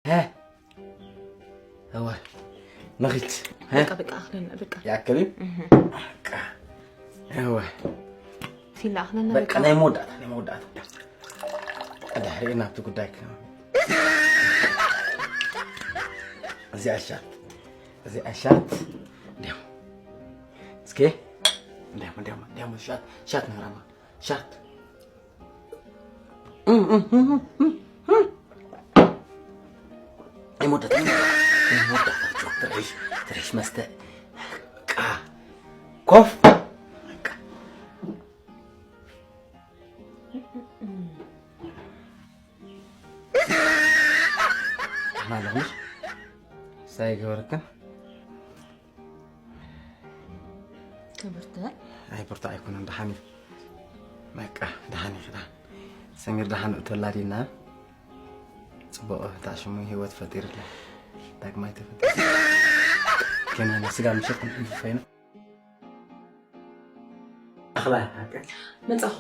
ها. هو. نغيت. ها. በቃ በቃ ኣኽለና በቃ ياكلي. بقى. هو. ፊላ ኣኽለና በቃ በቃ ናይ መወዳእታ ናይ መወዳእታ። ድሕሪኡ ናብቲ ጉዳይ ክና እዚኣ ሻት እዚኣ ሻት እንዲያም እስኪ እንዲያም እንዲያም እንዲያም ሻት ሻት ነግራማ ሻት ኣይመወዳእታ ኣይመወዳእታ ትረሽ ትረሽ መስተ ቃ ኮፍ ኣና ኣለኹ ሳይ ገበረክን ክብርተ ኣይ ብርታ ኣይኮነን ደሓን እዩ በቃ ደሓን እዩ ደሓን ሰሚር ደሓን እተላዲና ፅቡቅ ታሽሙ ህይወት ፈጢርላ ዳግማይ ተፈጢር ከና ንስጋ ምሸት ክንሕልፍ ኮይና ኣኽላ መጻኹ